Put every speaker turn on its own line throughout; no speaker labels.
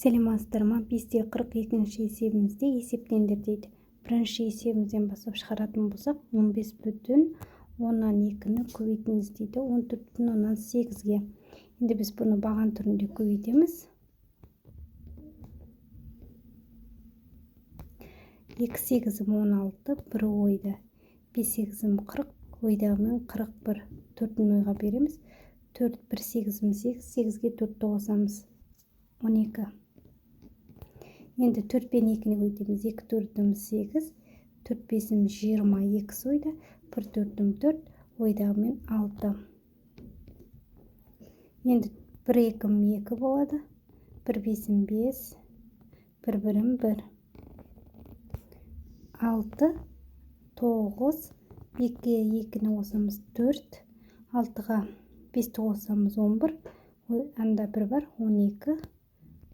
Сәлеметсіздер ме? 5-42 есебімізде есептеңдер дейді. Бірінші есебімізден бастап шығаратын болсақ, 15,2-ні көбейтіңіз дейді, 14,8-ге. Енді біз бұны баған түрінде көбейтеміз. 2 8 16, 1 ойда. 5 8 40, ойдағымен 41. 4-ін ойға береміз. 4 1 8 8, 8-ге 4-ті қосамыз. 12. Енді 4 пен 2-ні көбейтеміз. 2 4-ім 8, 4 5-ім 22 ойда, 1 4-ім 4, ойдағымен 6. Енді 1 2-ім 2 болады, 1 5-ім 5, 1 1-ім 1. 6, 9, 2-ге 2-ні қосамыз 4, 6-ға 5-ті қосамыз 11, анда 1 бар, 12,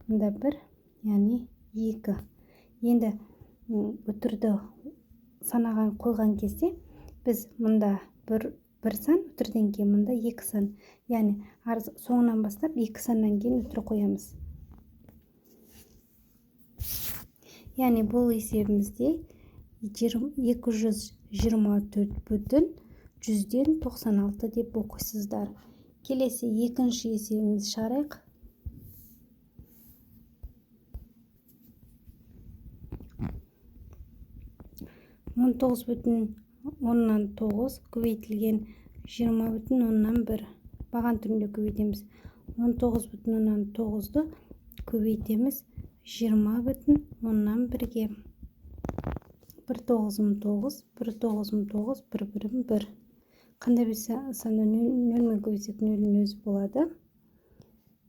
мында 1, яғни 2. Енді үтірді санаған қойған кезде біз мында бір сан, үтірден кейін мында 2 сан, яғни соңынан бастап 2 саннан кейін үтір қоямыз. Яғни бұл есебімізде 224,96 деп оқисыздар. Келесі екінші есебімізді шығарайық. 19,9 көбейтілген 20,1. Баған түрінде көбейтеміз. 19,9-ды көбейтеміз 20,1-ге. 1 9-ым 9, 1 9-ым 9, 1 1-ім 1. Қандай бір санды нөлмен көбейтсек нөлдің өзі болады.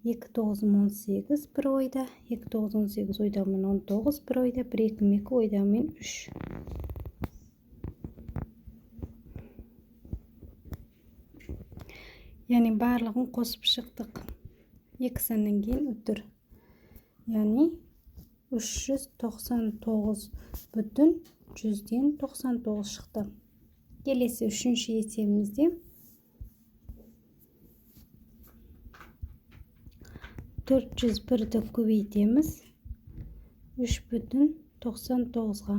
2 9-ым 18, 1 ойда, 2 9 18 ойдағымен 19, 1 ойда, 1 2 2 ойдағымен 3. Яғни барлығын қосып шықтық. 2 саннан кейін үтір. Яғни 399,99 шықты. Келесі үшінші есебімізде 401-ді көбейтеміз 3,99-ға.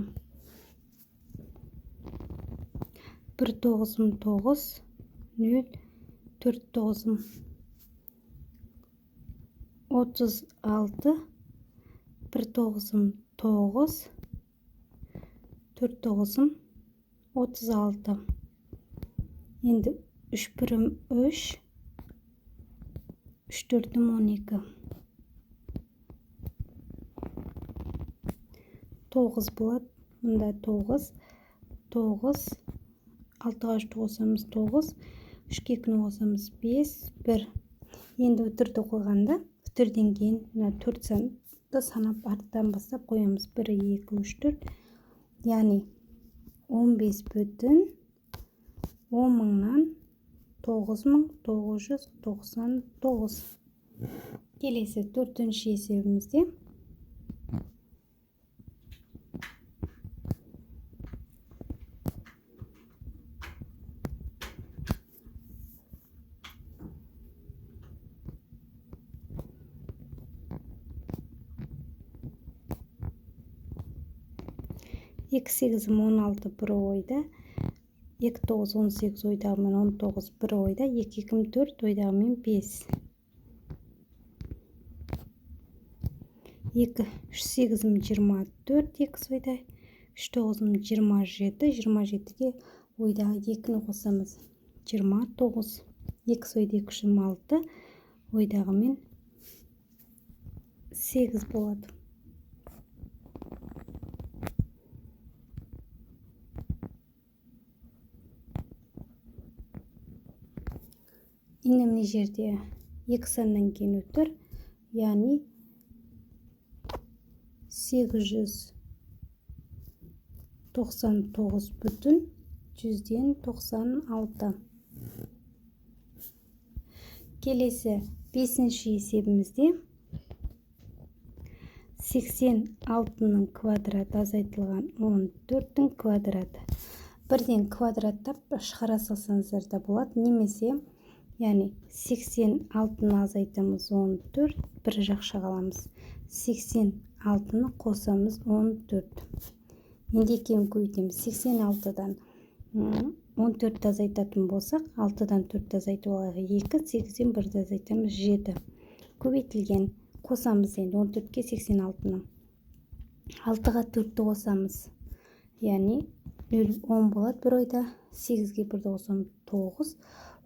1 9-ым 9, 0, 4 9-ым 36, 1 9-ым 9, 4 9-ым 36. Енді 3 1-ім 3, 3 4-ім 12. 9 болады. Мында 9, 9, 6-ға 3-ті қосамыз 9, 3-ке 2-ні қосамыз 5, 1. Енді үтірді қойғанда, үтірден кейін мына 4 санды санап арттан бастап қоямыз. 1, 2, 3, 4. Яғни 15,10 мыңнан 9999. Келесі төртінші есебімізде 2 8 16 1 ойда, 2 9 18 ойдағымен 19 1 ойда, 2 2 4 ойдағымен 5. 2 3 8 24 2 ойда, 3 9 27, 27-ге ойдағы 2-ні қосамыз 29. 2 ойда 2 3 6 ойдағымен 8 болады. Енді мына жерде 2 саннан кейін үтір, яғни 899,96. Келесі бесінші есебімізде 86-ның квадраты азайтылған 14-тің квадраты. Бірден квадраттап шығара салсаңыздар да болады, немесе Яғни 86-ны азайтамыз 14, бір жақша қаламыз. 86-ны қосамыз 14. Енді екеуін көбейтеміз. 86-дан 14-ті азайтатын болсақ, 6-дан 4-ті азайтып алайық 2, 8-ден 1-ді азайтамыз 7. Көбейтілген қосамыз енді 14-ке 86-ны. 6-ға 4-ті қосамыз. Яғни 0, 10 болады бір ойда. 8-ге 1-ді қосамыз 9,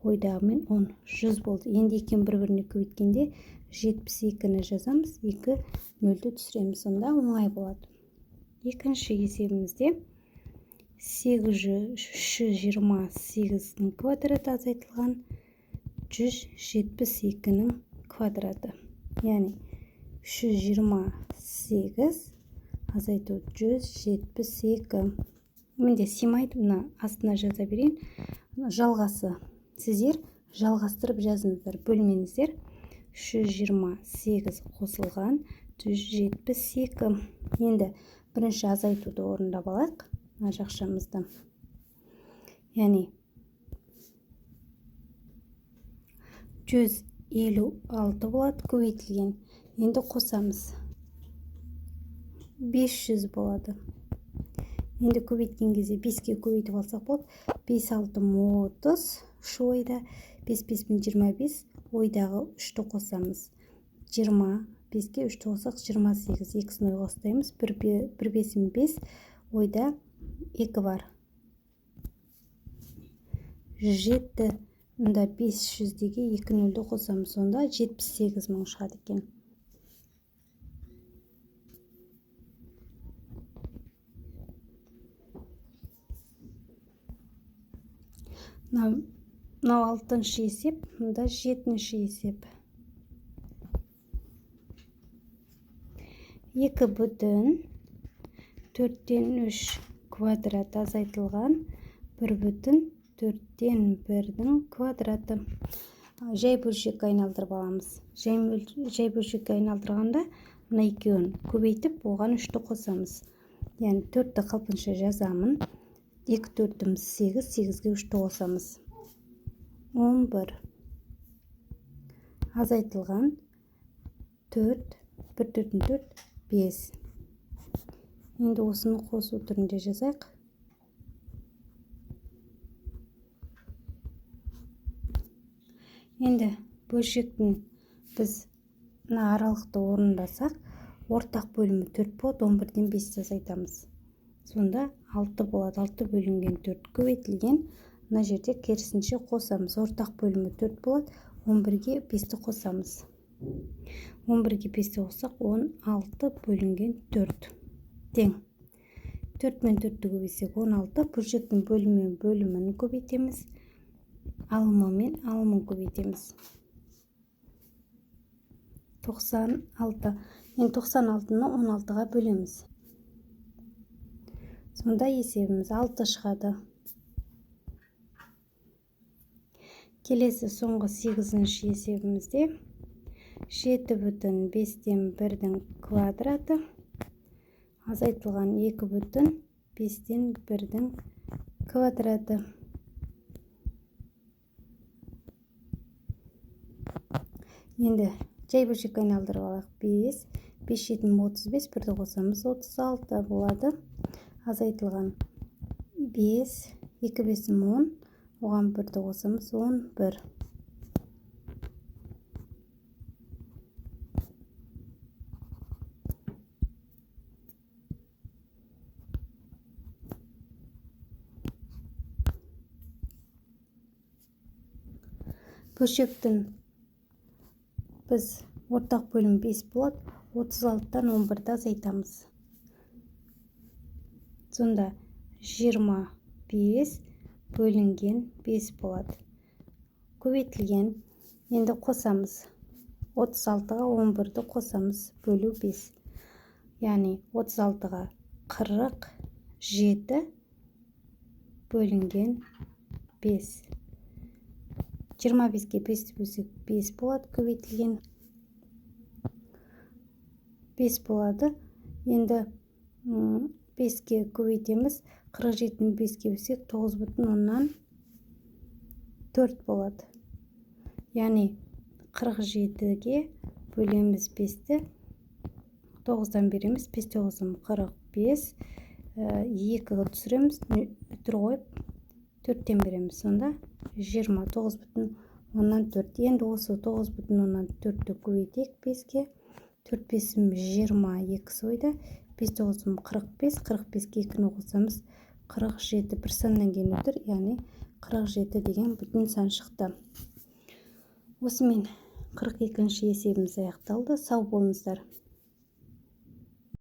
ойдағымен 10, 100 болды. Енді екеуін бір-біріне көбейткенде 72-ні жазамыз, 2 0-ді түсіреміз. Сонда оңай болады. Екінші есебімізде 828-нің квадраты азайтылған 172-нің квадраты. Яғни 328 азайту 172. Менде сыймайды, мына астына жаза берейін. Жалғасы. Сіздер жалғастырып жазыңыздар, бөлмеңіздер. 328 қосылған 172. Енді бірінші азайтуды орындап алайық мына жақшамызды. Яғни 156 болады көбейтілген. Енді қосамыз. 500 болады. Енді көбейткен кезде 5-ке көбейтіп алсақ болады. 5 6 30 3 ойда, 5 5 25 ойдағы 3-ті қосамыз. 25-ке 3-ті қоссақ 28, екісін ойға ұстаймыз. 1 5 5 ойда 2 бар. 7 мында 500-деге 2 0-ді қосамыз. Сонда 78 мың шығады екен. Мынау 6-шы есеп, мында 7-ші есеп. 2 бүтін 4-тен 3 квадрат азайтылған 1 бүтін 4-тен 1-дің квадраты. Жай бөлшекке айналдырып аламыз. Жай бөлшекке айналдырғанда мына екеуін көбейтіп, оған 3-ті қосамыз. Яғни 4-ті қалпынша жазамын. 2 төртіміз 8, 8-ге 3-ті қосамыз. 11 азайтылған 4, 1 төртін 4, 5. Енді осыны қосу түрінде жазайық. Енді бөлшектің біз мына аралықты орындасақ, ортақ бөлімі 4 болады, 11-ден 5-ті азайтамыз. Сонда 6 болады, 6 бөлінген 4 көбейтілген. Мына жерде керісінше қосамыз. Ортақ бөлімі 4 болады, 11-ге 5-ті қосамыз. 11-ге 5-ті қоссақ, 16 бөлінген 4 тең. 4 мен 4-ті көбейтсек 16, бөлшектің бөлімі мен бөлімін көбейтеміз. Алымы мен алымын көбейтеміз. 96. Енді 96-ны 16-ға бөлеміз. Сонда есебіміз 6 шығады. Келесі соңғы 8-ші есебімізде 7 бүтін 5-тен 1-дің квадраты азайтылған 2 бүтін 5-тен 1-дің квадраты. Енді жай бөлшекке айналдырып алайық. 5, 5 жеті 35, 1-ді қосамыз 36 болады. Азайтылған 5, 2 5 10, оған 1-ді қосамыз 11. Бөлшектің біз ортақ бөлімі 5 болады, 36-тан 11-ді азайтамыз. Сонда 25 бөлінген 5 болады. Көбейтілген. Енді қосамыз. 36-ға 11-ді қосамыз, бөлу 5. Яғни 36-ға 47 бөлінген 5. 25-ке 5-ті бөлсек 5 болады, көбейтілген 5 болады. Енді 5-ке көбейтеміз. 47-ні 5-ке бөлсек 9,4 болады. Яғни 47-ге бөлеміз 5-ті, 9-дан береміз. 5 тоғызым 45, 2 түсіреміз, үтір қойып 4-тен береміз. Сонда 29,4. Енді осы 9,4-ті көбейтейік 5-ке. 4 бесім 20, екі ойда. 5 тоғызым 45, 45-ке 2-ні қосамыз, 47. Бір саннан кейін үтір, яғни 47 деген бүтін сан шықты. Осымен 42-ші есебіміз аяқталды. Сау болыңыздар.